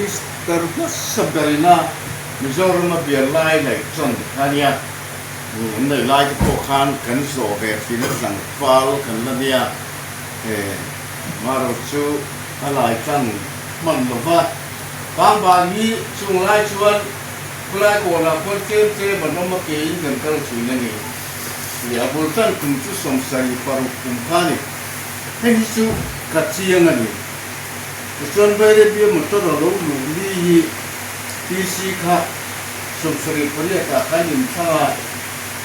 Minister hmasa berina Mizoram a bial lai laih chuan kha nia, an neih lai te pawh khan kan zawh ve thin a tlangval kan la nia, marawh chu a lai tlang hman lo va. Pangbal hi chung lai chuan khulai kawnah khuan tlem tlem an awm a kein kan kal thin a ni. A bul tan kum chu 76 kum kha a ni. Hei hi chu ka chiang a ni. Tichuan Bairabia motor a lo luh li hi PC kha 78 ah khan inthlang a,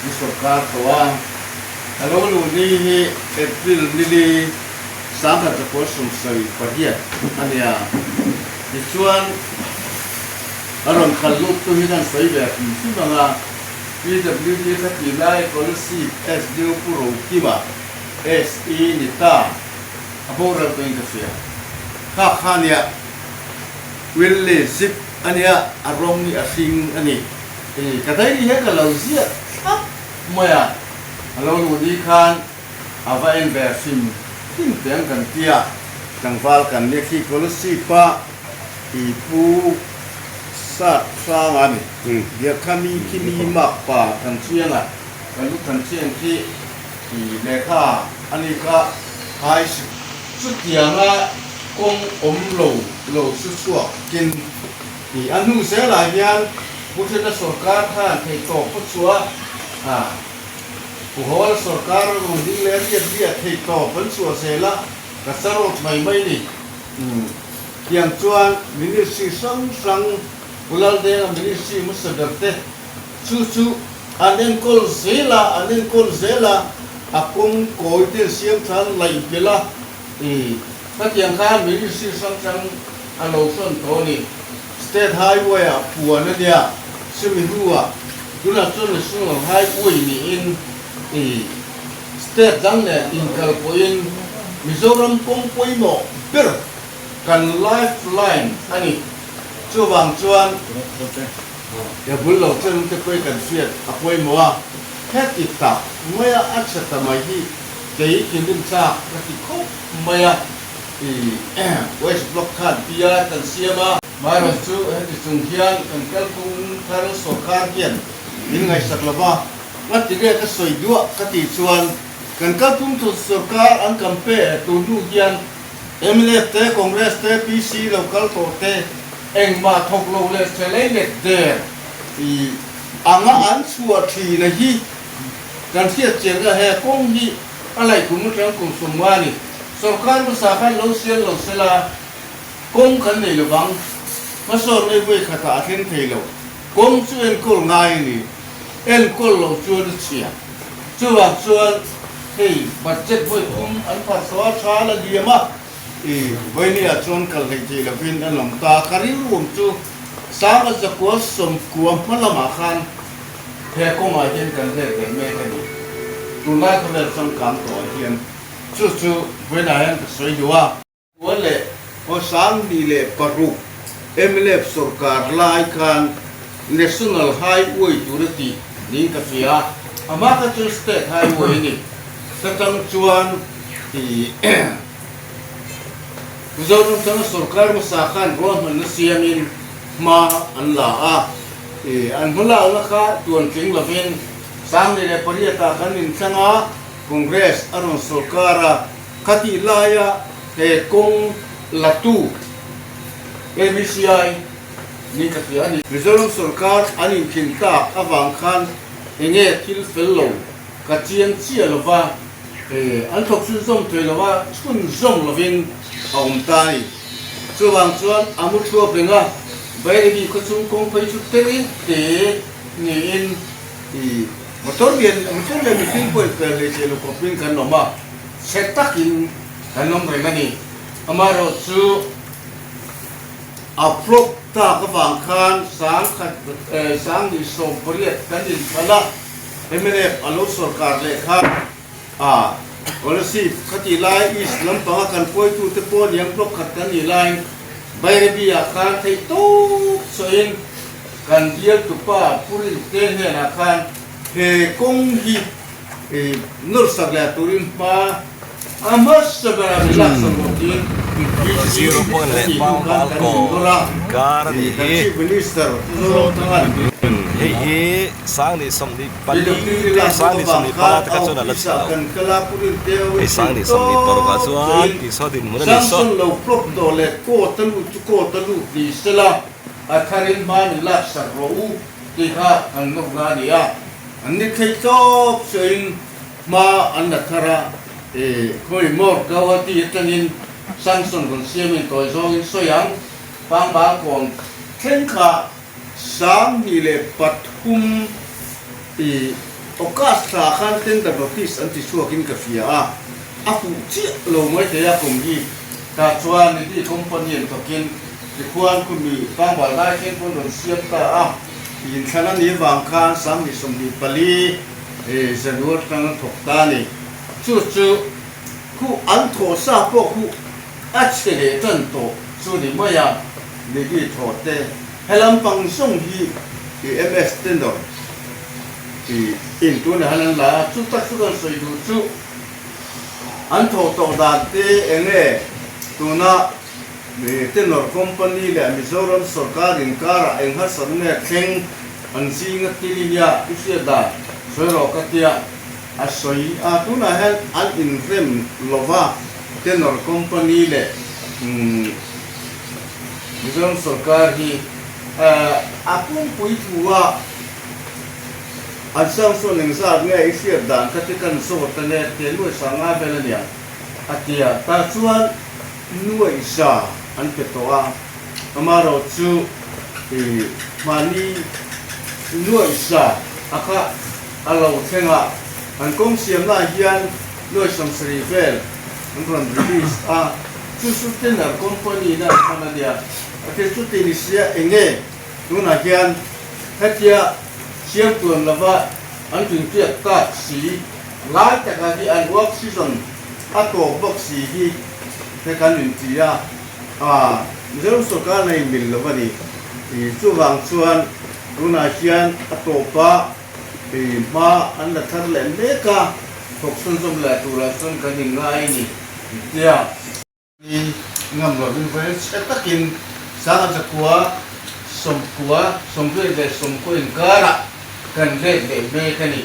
ni sawrkar tawh a. A lo luh ni hi April nili 1978 a nia. Tichuan a rawn khalh lut tu hi kan sawi ve hrim hrim ang a, PWD kha tih lai Kolasib SDO Pu Rokima SE ni ta. A boral pawhin ka hria. Kha kha nia Willie zip a nia, a rawng hi a hring a ni. Ih, ka diary hian ka lo ziah thlap mai a, a lo luh ni khan a va en ve hrim hrim teh ang kan tia, tlangval kan nia khi Kolasib a i pu sat hrang a ni. Biakha mi khi mi mak pa Thanchiang a, kan lu Thanchiang khi i lehkha a ni kha high school. Chutianga kawng awm lo lo chu chhuak kin i a hnu zelah hian Pu Hrena sawrkar khan theihtawp a chhuah a, Pu Hawla sawrkar a rawn ding leh riat riat theihtawp an chhuah zel a, ka sarawt mai mai ni. Tiang chuan ministry hrang hrang Pu Laldenga ministry hmasa ber te chu chu an enkawl zel a, an enkawl zel a, a kawng kawi te siam tha an laih belh a, i khatiang khan ministry hrang hrang a lo hrawn tawh a ni. State Highway ah puan a nia, chumi hnuah tunah chuan National Highway niin i state dang nen inkal pawhin Mizoram kawng pawimawh ber kan life line a ni. Chuvang chuan He bul lo chen te pawh kan hriat a pawimawh a, heti tak maia a chhe ta mai hi kei thinrim chak ka ti khawp mai a, i West Block khan PR kan siam a. Maherawh chu heti chung hian kan kalphung thar sawrkar hian min ngaihsak lo va, nga ti nge ka sawi duah ka tih chuan kan kalphung thar sawrkar an kampe tur hnu hian Mnf te, Congress te, PC lo kal tawh te engmah thawk lo leh che lei let der i anga an chhuah thin a hi kan hriat chian a, he kawng hi a laih kum atang kum 50 ni. Sorkar hmasa khan lo sial lo sela kawng kan nei lovang, hmasawn ei vawi khatah a thleng thei lo. Kawng chu enkawl ngai a ni, enkawl lo chuan a chhia. Chuvang chuan hei budget vawi thum an phar tawh a, tha la liam a, i vawinia chuan kal hlei thei lovin an awm ta. Ka rilruam chu Sanga zakua 90 hma lamah khan he kawngah hian kan let ve mek a ni. Tunlai khawvel changkang tawhah hian chu chu vawiinah hian ka sawi duh a. Kua leh aw 26 mnf sorkar lai khan National Highway tur a tih niin ka hria a, amah kha chu State Highway a ni. Ta tang chuan i Mizoram changa sorkar hmasa khan ruahmanna siamin hma an la a, i an hmalakna kha tuantling lovin 2008 ah kan inthlang a, Congress a rawn sorkar a. Khatih laia he kawng latu ABCI nih ka hria a ni. Mizoram sorkar an inkhin tak avang khan enge thil fel lo ka chiang chiah lova, an thawk chhunzawm thei lova chhunzawm lovin a awm ta a ni. Chuvang chuan a mu thluak reng a, Bairabi khawchhung kawng phei chu te te niin i motor lian motor leh mihring pawh inpel hlei thei lo khawpin kan awm a. Chhe takin kan awm reng a ni. Amaherawh chu a flop tak avang khan 1000 1018 kan inthlan a, mnf a lo sorkar leh khan a Kolasib khatih lai East lampanga kan hruaitute pawh niang block khat kan nih laiin Bairabi-ah khan theih tawp sawiin kan bialtupa Pu Rinte hnenah khan he kawng hi I nawrsak leh turin hma a hmasa berah min laksak rawh tiin. Zero point leh Pangbal kawn inkar a nih hi. Hei hi 24,000 te 25,000 te kha chuan a la chhe lo. Hei 26,000 ah chuan tihsaw dinhmun a ni saw. Hma an la thar a, i khawi maw Guwahati atangin sanction rawn siamin tawi zawngin sawi ang, Pangbal kawn thleng kha 2003 i August thla khan tender notice an ti chhuakin ka hria a, a fuh chiah lo mai thei a kum hi tah chuan Nidhi company an thawkin tikhuan khumi Pangbal lai thleng pawn rawn siam ta a, inthlan a nih vang khan 2024 He Januar tang an thawk ta a ni. Chu chu khu an thawh sa pawh khu a chhe leh tan tawh chu ni mai a, Nidhi thawh te he lampang zawng hi i MS Tendor i in tunah hian an la a, chu tak chu kan sawi duh chu an thawh tawh dan te eng nge tuna Tenor Company leh Mizoram sawrkar inkarah eng harsat nge thleng an zinga tilinia i hriat dan sawi rawh ka tia a sawi a, tunah hian an inrem lova Tenor Company leh Mizoram sawrkar hi a pumpui thu a an sanction engzat nge i hriat dan kha te kan zawt ange te nuai sanga vel ania a tia tah chuan nuai za an pe tawh a, amaherawhchu i mahni nuai za a kha a lo thleng a, an kawng siamnaah hian nuai 70 vel an rawn release a, chu chu tender company in a an hman a nia, a thil chu ti ni sia eng nge tunah hian hetia siam tuan lova an tintiak tak si lai takah hi an work season a tawp bawk si hi he kan inti a, a Mizoram sawrkar na inmil lo a ni. I chuvang chuan tunah hian a tawpa i hma an la thar leh mek a, thawk chhunzawm leh turah chuan kan inngai a ni tia. I ngam lovin vawiin chhe takin 1900 90, 80 inkara kan let leh mek a ni.